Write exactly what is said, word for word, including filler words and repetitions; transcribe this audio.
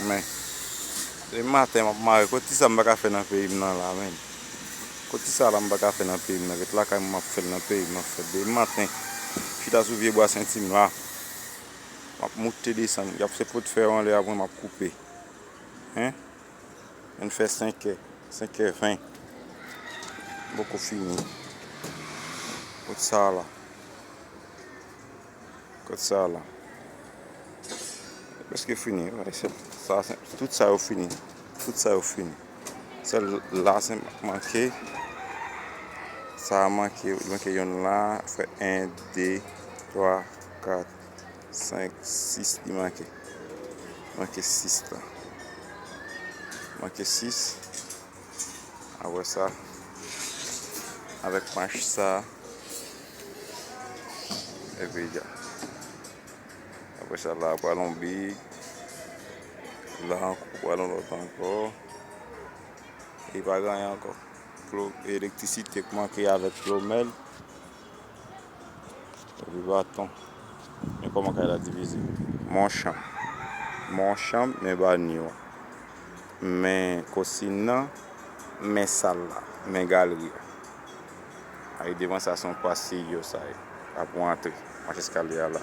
Men, demen maten m ap mare. Kot ti sa m pa ka fè nan peyi m nan la, men? Kot ti sa la m pa ka fè nan peyi m nan? Ret lakay mwen, m ap fè l nan peyi m, m ap fè l demen maten. Chita sou vye bwa senti m la. M ap moute desann. Y ap se pot fè yo anlè a pou mwen, m ap koupe. Hein? Vin fè senkè, senkè ven. M poko fini. Kot sa la? Kot sa la? Prèske fini, wi. Se, sa, se, tout sa yo fini. Tout sa yo fini. Sèl la, se manke. Sa a manke, manke yonn la. Fè en, de, twa, kat, senk, sis li manke. Manke sis la. Manke sis. Apre sa, avèk mach sa, epi ya. Apre sa, la pral yon bi. La ankò, pral yon lòt ankò. E pa gen anyen ankò. Plo-, elektrisite k manke avèk plomèl. Epi baton. Men kòman kay la divize. Men yon chanm. Men yon chanm, men banyo. Men kosin nan, men sal la, men galri a. Ay, devan sa se yon pwa seyo sa ye. Ap ou antre, mach eskalye a la.